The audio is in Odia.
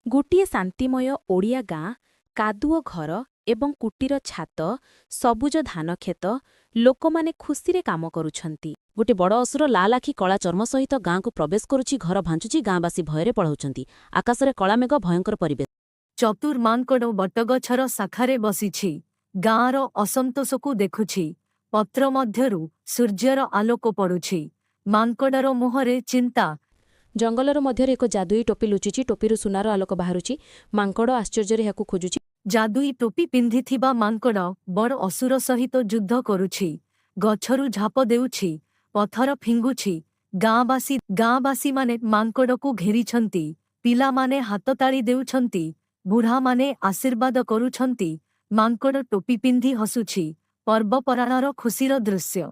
ଗୋଟିଏ ଶାନ୍ତିମୟ ଓଡ଼ିଆ ଗାଁ, କାଦୁଅ ଘର ଏବଂ କୁଟୀର ଛାତ, ସବୁଜ ଧାନକ୍ଷେତ, ଲୋକମାନେ ଖୁସିରେ କାମ କରୁଛନ୍ତି। ଗୋଟେ ବଡ଼ ଅସୁର ଲାଲ ଆଖି, କଳା ଚର୍ମ ସହିତ ଗାଁକୁ ପ୍ରବେଶ କରୁଛି। ଘର ଭାଞ୍ଚୁଛି, ଗାଁବାସୀ ଭୟରେ ପଳାଉଛନ୍ତି। ଆକାଶରେ କଳା ମେଘ, ଭୟଙ୍କର ପରିବେଶ। ଚତୁର ମାଙ୍କଡ଼ ବଟଗଛର ଶାଖାରେ ବସିଛି। ଗାଁର ଅସନ୍ତୋଷକୁ ଦେଖୁଛି। ପତ୍ର ମଧ୍ୟରୁ ସୂର୍ଯ୍ୟର ଆଲୋକ ପଡୁଛି। ମାଙ୍କଡ଼ର ମୁହଁରେ ଚିନ୍ତା। ଜଙ୍ଗଲର ମଧ୍ୟରେ ଏକ ଯାଦୁଇ ଟୋପି ଲୁଚିଛି। ଟୋପିରୁ ସୁନାର ଆଲୋକ ବାହାରୁଛି। ମାଙ୍କଡ଼ ଆଶ୍ଚର୍ଯ୍ୟରେ ଏହାକୁ ଖୋଜୁଛି। ଯାଦୁଇ ଟୋପି ପିନ୍ଧିଥିବା ମାଙ୍କଡ଼ ବଡ଼ ଅସୁର ସହିତ ଯୁଦ୍ଧ କରୁଛି। ଗଛରୁ ଝାପ ଦେଉଛି, ପଥର ଫିଙ୍ଗୁଛି। ଗାଁବାସୀମାନେ ମାଙ୍କଡ଼କୁ ଘେରିଛନ୍ତି। ପିଲାମାନେ ହାତତାଳି ଦେଉଛନ୍ତି। ବୁଢ଼ାମାନେ ଆଶୀର୍ବାଦ କରୁଛନ୍ତି। ମାଙ୍କଡ଼ ଟୋପି ପିନ୍ଧି ହସୁଛି। ପର୍ବପରାଣର ଖୁସିର ଦୃଶ୍ୟ।